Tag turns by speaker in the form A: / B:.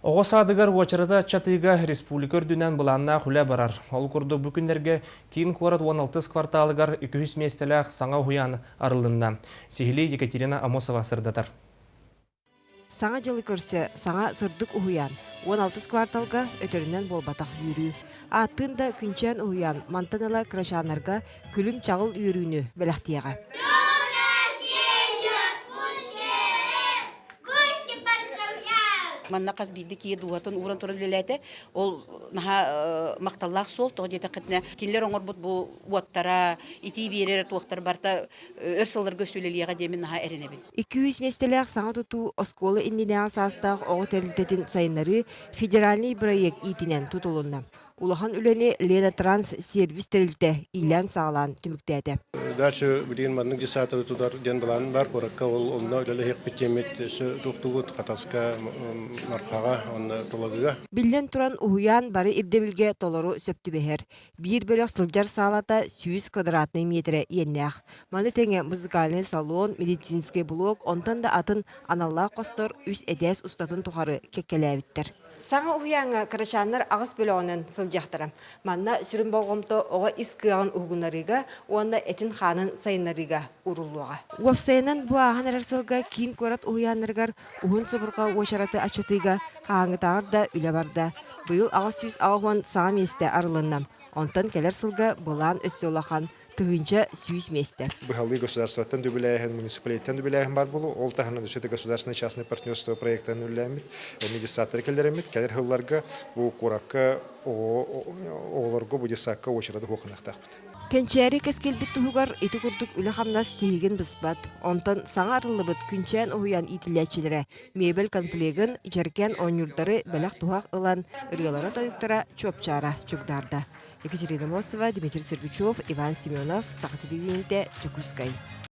A: Оҕо саадыгар уочараты аччатыыга республика үрдүнэн былааннаах үлэ барар. Ол курдук бу күннэргэ киин куорат 16 кварталыгар үһүс миэстэлээх саҥа уһуйаан арыллынна. Сиһилии Екатерина Амосова сырдатар.
B: Саҥа дьылы көрсө саҥа сырдык уһуйаан 16 кварталга өтөрүнэн буолбатах үөрүү. Ааттыын да Күнчээн уһуйаан мантан ыла кырачааннарга күлүм-чаҕыл үөрүүнү бэлэхтиэҕэ.
C: Манна хас биирдии киһи дууһатын ууран туран үлэлээтэ. Ол наһаа махталлаах суол. Тоҕо диэтэххитинэ, кинилэр оҥорбут бу уоттара, итии биэрэр туохтар барыта өр сылларга өссө үлэлиэҕэ диэмин наһаа эрэнэбин.
B: 200 миэстэлээх саҥа тутуу оскуола иннинээҕи саастаах оҕо тэрилтэтин сайыннарыы федеральнай бырайыак иитинэн тутулунна. Улахан үлэни Лена Транс сервис тэрилтэ иилээн-саҕалаан түмүктээтэ.
D: Дальше билигин маннык десантары тутар диэн былаан бар куоракка ол онно үлэлэһиэхпит диэммит өссө туохтугут Хатаска, Мархаҕа уонна Тулагыга.
B: Биллэн туран, уһуйаан бары ирдэбилгэ толору сөп түбэһэр. Биир бөлөх сылдьар саалата 100 квадратнай миэтэрэ иэннээх. Маны тэҥэ музыкальнай салон, медицинскэй блок, онтон да атын аналлаах хостор үс этээс устатын тухары кэккэлээбиттэр. Саҥа уһуйааҥҥа кырачааннар аҕыс бөлөҕүнэн сылдьыахтара. Манна сүрүн болҕомто оҕо ис кыаҕын уһугуннарыыга уонна этин-хаанын сайыннарыыга ууруллуоҕа. Уопсайынан, бу ааһан эрэр сылга киин куорат уһуйааннарыгар уһун субурҕа уочараты аччатыыга хаһааҥҥытааҕар да үлэ барда. Быйыл 880 саҥа миэстэ арылынна. Онтон кэлэр сылга былаан өссө улахан. 1100 миэстэ.
E: Быһалыы государствоттан үбүлээһин, муниципалитеттан үбүлээһин бар буолуо. Ол таһынан өссө да государственное частное партнерство проектарын үлэлээммит, медиасадтары киллэрэммит, кэлэр сылларга бу куоракка оҕолорго бу детсадка уочараты хуоханыахтаахпыт.
B: Кэнчээри кэскилбит туһугар ити курдук үлэ-хамнас тиһигин быспат. Онтон саҥа арыллыбыт Күнчээн уһуйаан иитиллээччилэрэ мебель комплегын, дьэргэн оонньуурдары бэлэх-туһах ылан, ырыалара-тойуктара чуопчаара чугдаарда. Екатерина Мосова, Дмитрий Сергучев, Иван Семенов, Саха телевидениетэ, Дьокуускай.